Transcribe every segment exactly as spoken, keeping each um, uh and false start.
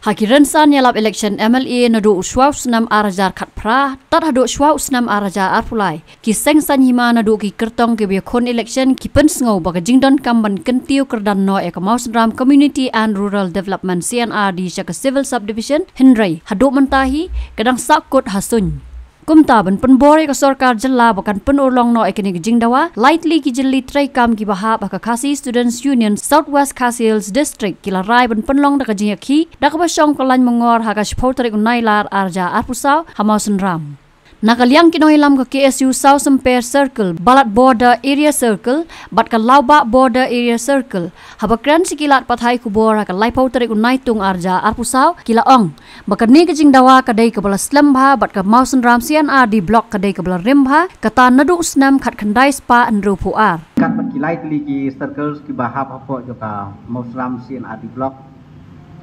Ha ki rynsan ïalap election M L A naduh u shwa u snem ar hajar khatphra tad haduh shwa u snem ar hajar arphew lai, ki seng saiñ hima naduh ki kyrtong kiba ïakhun election ki pynsngew ba ka jingdonkam ban kyntiew kyrdan noh ïa ka Mawsynram Community and Rural Development C and R D sha ka Civil Subdivision, hynrei haduh mynta hi ka dang sahkut ha suiñ. Kumta ban pynbor ïa ka sorkar jylla ba kan pynurlong noh ïa kane ka jingdawa, lai tylli ki jylliew treikam kiba hap ha ka Khasi Students Union South West Khasi Hills District ki la rai ban pynlong da ka jingïakhih da kaba shong ka lain mangor ha ka shiphew tarik u Nailar ar hajar arphew saw ha Mawsynram. Na ka liang ki nongïalam ka K S U Sawsymper Circle, Balat Border Area Circle bad ka Lawbah Border Area Circle, haba kren sha ki lad pathai khubor ha ka laiphew tarik u Naitung ar hajar arphew saw, ki la ong ba kane ka jingdawa ka dei kaba la slem bha bad ka Mawsynram C and R D Block ka dei kaba la rim bha, kata naduh u snem khatkhyndai spah hynriewphew ar. Kat bad ki lai tylli ki circles kiba hap hapoh jong ka Mawsynram C and R D Block,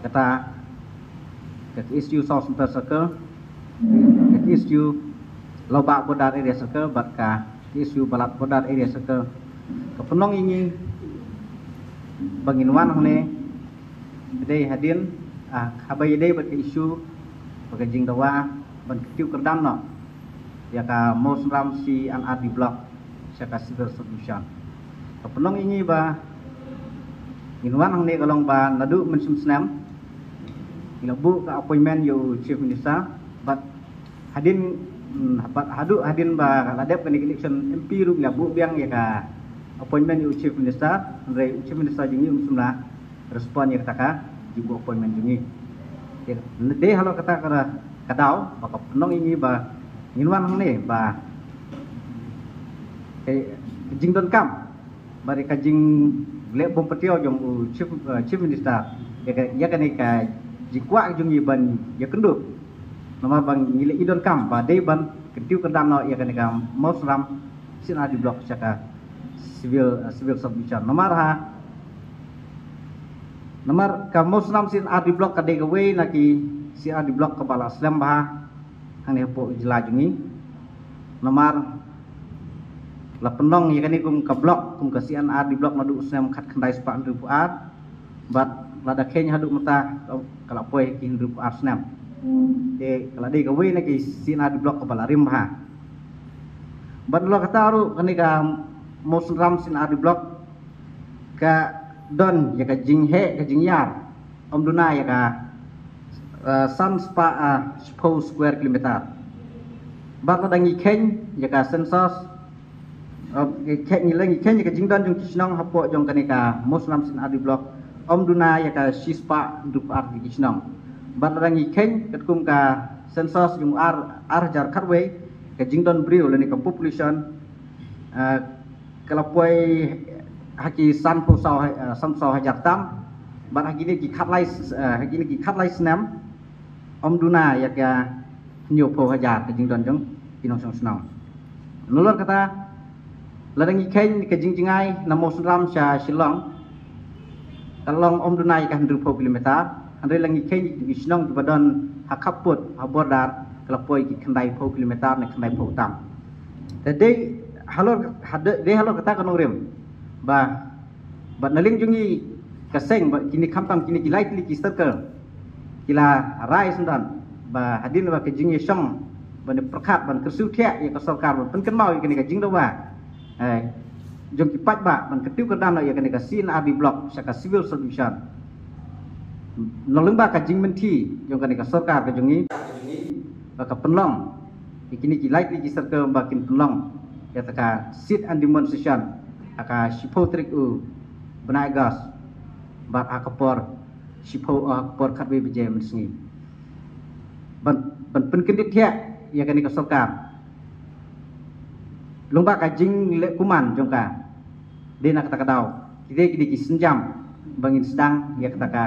kata ka K S U Sawsymper Circle, ka K S U Lawbah Border Area Circle bad ka K S U Balat Border Area Circle, ka pynlong ïa ngi ba ngin wan hangne, dei hadien, ah, haba ïadei bad ka issue ba ka jingdawa ban kyntiew kyrdan noh ïa ka Mawsynram C and R D Block sha ka Civil Subdivision. Ka pynlong ïa ngi ba ngin wan hangne ka long ba naduh mynshem snem ngi la buh ka appointment ïa u Chief Minister, bad hadien, mm, bad haduh hadien ba la dep kane ka election M P ruh ngi la buh biang ïa ka appointment ïa u Chief Minister, hynrei u Chief Minister jong ngi um shym la respond ïa kata ka jingbuh appointment jong ngi. Te dei halor kata ka, ka daw ba ka pynlong ïa ngi ba ngin wan hangne ba ka jingdonkam bad ka jingleh bym patiaw jong u Chief, eh, Chief Minister ïa ka, ïa kane ka jingkwah jong ngi ban ïakynduh. Namar ba ngi la i donkam ba dei ban kyntiew kyrdan noh ïa kane ka Mawsynram C and R D Block sha ka Civil, eh, Civil Subdivision. Namar ha, namar ka Mawsynram C and R D Block ka dei kawei na ki C and R D Block kaba la slem bha hangne hapoh jylla jong ngi. Namar la pynlong ïa kane kum ka block, kum ka C and R D Block naduh u snem khatkhyndai spah hynriewphew ar, bad lada kheiñ haduh mynta ka la poi ki hynriewphew ar snem. Te ka la dei kawei na ki C and R D Block kaba la rim bha. Bad halor kata ruh kane ka Mawsynram C and R D Block ka don ïa ka jingheh ka jingïar, ym duna ïa ka, eh, san spah, eh, shiphew square kilometer. Bad lada ngi kheiñ ïa ka census, eh, ngi kheiñ, ngi la ngi kheiñ ïa ka jingdon jong ki shnong hapoh jong kane ka Mawsynram C and R D Block, ym duna ïa ka shispah hynriewphew ar tylli ki shnong. Bad lada ngi kheiñ katkum ka census jong ar, ar hajar khatwei, ka jingdon briew lane ka population, eh, ka la poi ha ki sanphew saw ha-, eh, sanphew saw hajar tam. Bad ha kine ki khatlai s-, eh, ha kine ki khatlai snem ym duna ïa ka hynñiewphew hajar ka jingdon jong ki nongshong shnong. Nalor kata, lada ngi kheiñ ka jingjngai na Mawsynram sha Shillong, ka long ym duna ïa ka hynriewphew kilometer, hynrei la ngi kheiñ ki shnong kiba don ha khappud ha border, ka la poi ki khyndaiphew kilometer ne khyndaiphew tam. Te dei halor, ha-, dei halor kata ka nongrim ba, ba na liang jong ngi ka seng, ba kine khamtam kine ki lai tylli ki circle ki la rai syndon ba hadien ba ka jingïashong ban pyrkhat ban kyrsiew thiah ïa ka sorkar ban pynkynmaw ïa kane ka jingdawa, eh, jong ki paidbah ban kyntiew kyrdan noh ïa kane ka C and R D Block sha ka Civil Subdivision. Nalor lyngba ka jingmynthi jong kane ka sorkar ka jong ngi, ba ka pynlong ïa kine ki lai tylli ki circle ba kin pynlong ïa kata ka sit and demonstration ha ka shiphew tarik u bnai August, bad ha ka por shiphew, ha ka por khatwei baje mynsngi, ban, ban pynkyndit thiah ïa kane ka sorkar lyngba ka jingleh kuman jong ka. Dei na kata ka daw, ki dei, ki dei ki sienjam ba ngin sdang ïa kata ka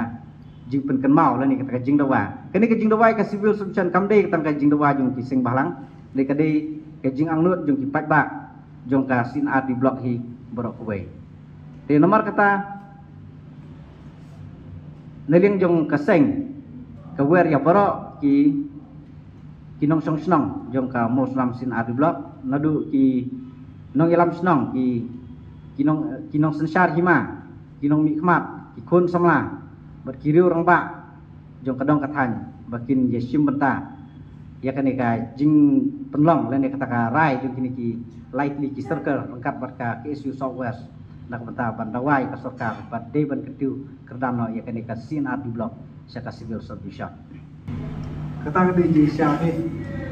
jingpynkynmaw lane kata ka jingdawa. Kane ka jingdawa ïa ka Civil Subdivision kam dei tang ka jingdawa jong ki seng bhalang, dei ka dei ka jingangnud jong ki paidbah jong ka C and R D Block hi baroh kawei. Te namar kata, na liang jong ka seng, ka wer ïa baroh ki, ki nongshong shnong jong ka Mawsynram C and R D Block, naduh ki nongïalam shnong, ki, ki nong, ki nongsynshar hima, ki nongmihkhmat, ki khun samla bad ki riew rangbah, jong ka dong ka thaiñ ba kin ïa shim bynta ïa kane ka jingpynlong lane kata ka rai jong kine ki lai tylli ki circle ryngkat bad ka K S U South West na ka bynta ban dawa ïa ka sorkar bad dei ban kyntiew kyrdan noh ïa kane ka C and R D block sha ka civil subdivision. Kata ka dei jingshisha te,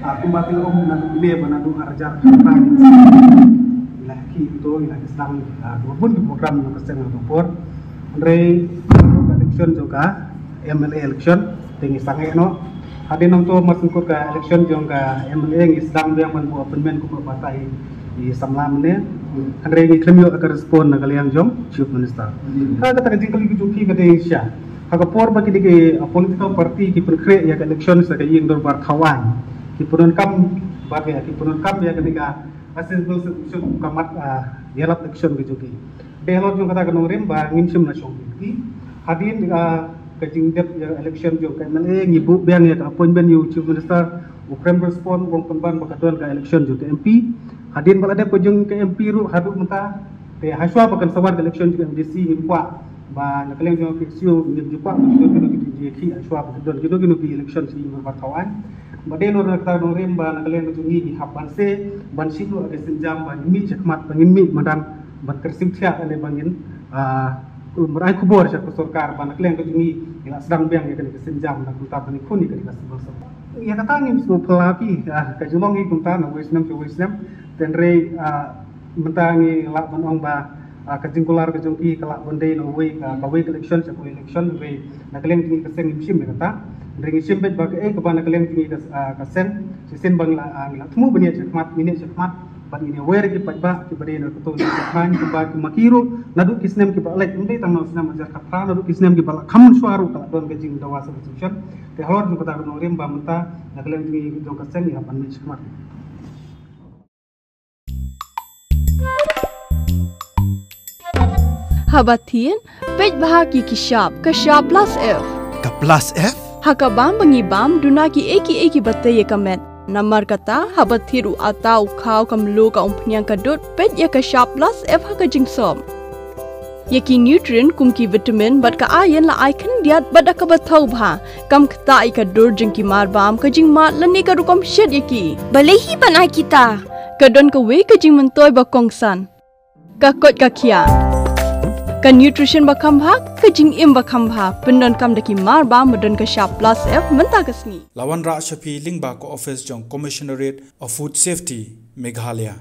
ah, kumba te ong naduh kine ba naduh ar hajar khatphra ngi la ki to ngi la ki sdang, ah, bun ki program jong ka seng ha ka por. Hynrei ka election jong ka M L A election te ngi sangeh noh. Hadien nangto mar syn kut ka election jong ka M L A ngi sdang biang ban buh appointment kumba batai i samla mynne. Hynrei ngi khlem ïoh ka respond na ka liang jong Chief Minister. Ka kata ka jingkylli ka jong ki ka dei sha ha ka por ba kine ki, uh, political party ki pynkhreh ïa ka election sa ka ïing dorbar thaw aiñ, ki pyndonkam ba ki, ki pyndonkam ïa kane ka civil subdivision ka mat, uh, ïalap election ka jong ki. Dei halor jong kata ka nongrim ba ngim shym la shong ki. Hadien, uh, ka jingdep ïa election jong ka M L A ngi buh biang ïa ka appointment ïa u Chief Minister, u khlem respond, u ong pynban ba ka don ka election jong ka M P. Hadien ba la dep ka jong ka M P ruh haduh mynta, te hashwa ba kan sa wan ka election jong ka M D C ngim kwah ba na ka liang jong ka K S U ngim ju kwah ba ki don kino kino ki jingïakhih hashwa ba ki don kino kino ki election sha ïing dorbar thaw aiñ. Ba dei halor kata ka nongrim ba na ka liang ka jong ngi ngi hap ban seh ban shim noh ka sienjam ba ngin mih shakhmat, ba ngin mih madan ban kyrsiew thiah lane ba ngin, ah, kum ai khubor sha ka sorkar ba na ka liang ka jong ngi ngi la sdang biang ïa kane ka sienjam na kumta ban ïakhun ïa kane ka civil servant. Ïa kata ngim sngewphylla ki, ah, ka jinglong ngi kumta na wei snem sha wei snem. Hynrei, ah, mynta ngi lah ban ong ba, ah, ka jingkular ka jong ki ka lah ban dei na wei, ah, kawei ka election sha kawei election, hynrei na ka liang jong ngi ka seng ngim shim ïa kata. Hynrei ngi shim beit ba kaei kaba na ka liang jong ngi ka, ah, ka seng, shisien ba ngi la, ah, ngi la thmu ban ïaid shakhmat, ngin ïaid shakhmat bad ngin ïawer ïa ki paidbah kiba dei na kato ka thaiñ, kiba, ki ma ki ruh naduh ki snem kiba la leit, ym dei tang na u snem ar hajar khatphra, naduh ki snem kiba la kham mynshuwa ruh ka la don ka jingdawa subdivision. Te halor jong kata ka nongrim ba mynta na ka liang jong ngi jong ka seng ngi hap ban mih shakhmat. Haba thied, peit bha ki ki shap, ka shap plus F. Ka plus F? Ha ka bam ba ngi bam, duna kiei kiei kiba tei ïa ka met. Namar kata, haba thied u atta, u khaw, ka mluh, ka umphniang, ka dud, peit ïa ka shap plus F ha ka jingsop. Ïa ki nutrient kum ki vitamin bad ka iron la ai khyndiat bad da kaba thaw bha. Kam ktah ïa ka dur jong ki mar bam, ka jingmad lane ka rukom shet ïa ki. Balei hi ban ai kita? Ka don kawei ka jingmyntoi ba kongsan. Ka koit ka khiah. Ka nutrition ba kham bha, ka jingim ba kham bha. Pyndonkam da ki mar bam ba don ka shap plus F mynta ka sngi. La wanrah sha phi lyngba ka office jong Commissionerate of Food Safety, Meghalaya.